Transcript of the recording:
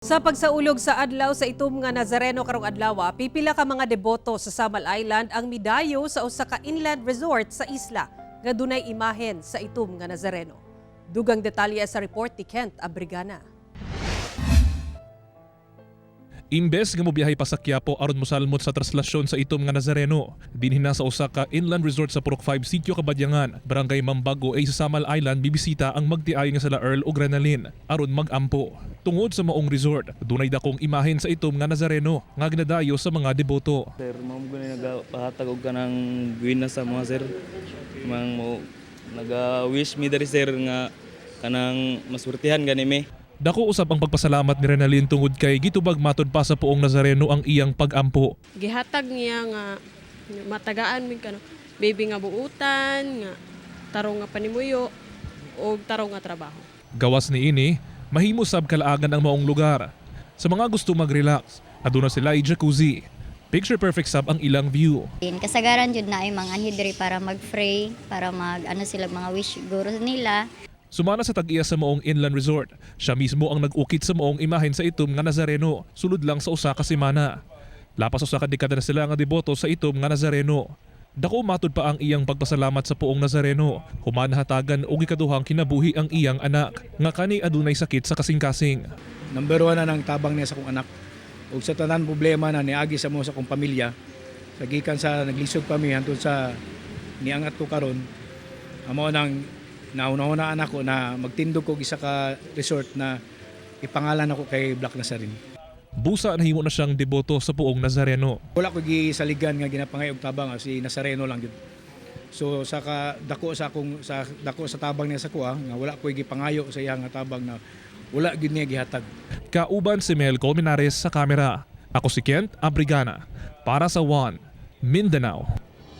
Sa pagsaulog sa Adlaw sa Itom nga Nazareno karong adlaw, pipila ka mga deboto sa Samal Island ang midayo sa usa ka inland resort sa isla nga dunay imahen sa Itom nga Nazareno. Dugang detalye sa report ni Kent Abrigana. Imbes nga mobiyahe pa sa Quiapo aron mosalmot sa traslasyon sa Itom nga Nazareno, dinhi na sa usa ka inland resort sa Purok 5, Sitio Kabadyangan, Barangay Mambago ay sa Samal Island bibisita ang magtiayon nga sila Earl ug Renalyn aron magampo. Tungod sa maong resort, dunay dakong imahen sa Itom nga Nazareno nga ginadayo sa mga deboto. Sir, mao gani nagapahatag og kanang buena sa mga, sir. Mang mo naga-wish mi diri, sir, nga kanang maswertihan gani mi. Dako usab ang pagpasalamat ni Renalyn tungod kay gitubag matod pa sa Poong Nazareno ang iyang pagampo. Gihatag niya nga matagaan mig kano baby nga buutan, nga tarong nga panimuyo og tarong nga trabaho. Gawas niini, mahimo sab kalaagan ang maong lugar. Sa mga gusto mag-relax, aduna sila jacuzzi. Picture perfect sab ang ilang view. Kasagaran jud na ay mga anhi diri para mag-pray, para mag ano sila, mga wish guro nila. Sumala sa tag-iya sa maong inland resort, siya mismo ang nag-ukit sa maong imahen sa Itom nga Nazareno, sulod lang sa usa ka semana. Lapas usa ka dekada na sila nga deboto sa Itom nga Nazareno. Dako matud pa ang iyang pagpasalamat sa Poong Nazareno, human hatagan og ikaduhang kinabuhi ang iyang anak, nga kani adunay sakit sa kasing-kasing. Number one na ng tabang niya sa akong anak. Ug sa tanan problema na niagi sa mo sa akong pamilya, sa gikan sa naglisod pa mi hantod sa niangat ko karon, amo nang nauna-unaan ako na magtindog og isa ka resort na ipangalan ako kay Black Nazarene. Busa nahimo na siyang deboto sa Poong Nazareno. Wala ko gisaligan nga ginapangay og tabang, si Nazareno lang gyud. So sa ka dako sa akong sa dako sa tabang niya sa kuha nga wala ko gipangayo sa iya nga tabang na wala gyud niya gihatag. Kauban si Mel Colmenares sa kamera. Ako si Kent Abrigana para sa One Mindanao.